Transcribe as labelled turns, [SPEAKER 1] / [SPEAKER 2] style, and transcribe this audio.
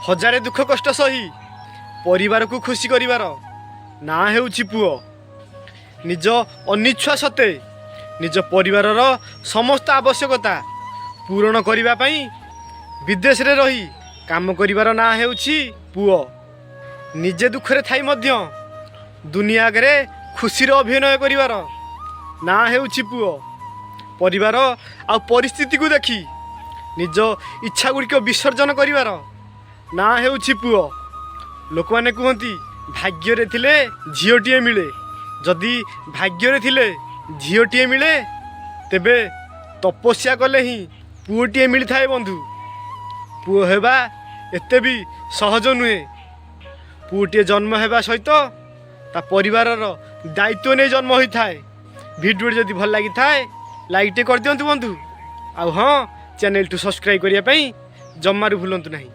[SPEAKER 1] ହଜାରେ ଦୁଃଖ କଷ୍ଟ ସହି ପରିବାରକୁ ଖୁସି କରିବାର ନାଁ ହେଉଛି ପୁଅ। ନିଜ ଅନିଚ୍ଛା ସତ୍ତ୍ୱେ ନିଜ ପରିବାରର ସମସ୍ତ ଆବଶ୍ୟକତା ପୂରଣ କରିବା ପାଇଁ ବିଦେଶରେ ରହି କାମ କରିବାର ନାଁ ହେଉଛି ପୁଅ। ନିଜେ ଦୁଃଖରେ ଥାଇ ମଧ୍ୟ ଦୁନିଆ ଆଗରେ ଖୁସିର ଅଭିନୟ କରିବାର ନାଁ ହେଉଛି ପୁଅ। ପରିବାର ଆଉ ପରିସ୍ଥିତିକୁ ଦେଖି ନିଜ ଇଚ୍ଛା ଗୁଡ଼ିକ ବିସର୍ଜନ କରିବାର ନାଁ ହେଉଛି ପୁଅ। ଲୋକମାନେ କୁହନ୍ତି, ଭାଗ୍ୟରେ ଥିଲେ ଝିଅଟିଏ ମିଳେ। ଯଦି ଭାଗ୍ୟରେ ଥିଲେ ଝିଅଟିଏ ମିଳେ, ତେବେ ତପସ୍ୟା କଲେ ହିଁ ପୁଅଟିଏ ମିଳିଥାଏ। ବନ୍ଧୁ, ପୁଅ ହେବା ଏତେ ବି ସହଜ ନୁହେଁ। ପୁଅଟିଏ ଜନ୍ମ ହେବା ସହିତ ତା ପରିବାରର ଦାୟିତ୍ୱ ନେଇ ଜନ୍ମ ହୋଇଥାଏ। ଭିଡ଼ିଓଟି ଯଦି ଭଲ ଲାଗିଥାଏ, ଲାଇକ୍ ଟିକେ କରିଦିଅନ୍ତୁ ବନ୍ଧୁ। ଆଉ ହଁ, ଚ୍ୟାନେଲଠୁ ସବସ୍କ୍ରାଇବ୍ କରିବା ପାଇଁ ଜମାରୁ ଭୁଲନ୍ତୁ ନାହିଁ।